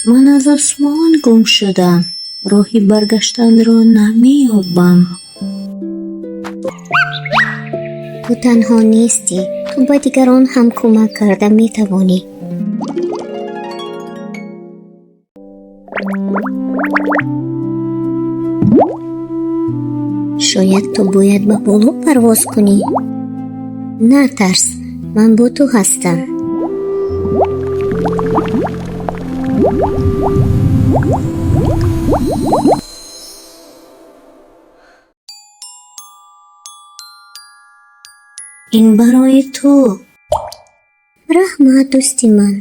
Ман аз осмон гум шудам, роҳи баргаштанро намеёбам. Ту танҳо нестӣ, ту ба дигарон ҳам кӯмак карда метавонӣ. Шояд ту бояд ба боло парвоз кунӣ? Натарс, ман бо ту ҳастам. Ин барои ту. Раҳмат, дӯсти ман.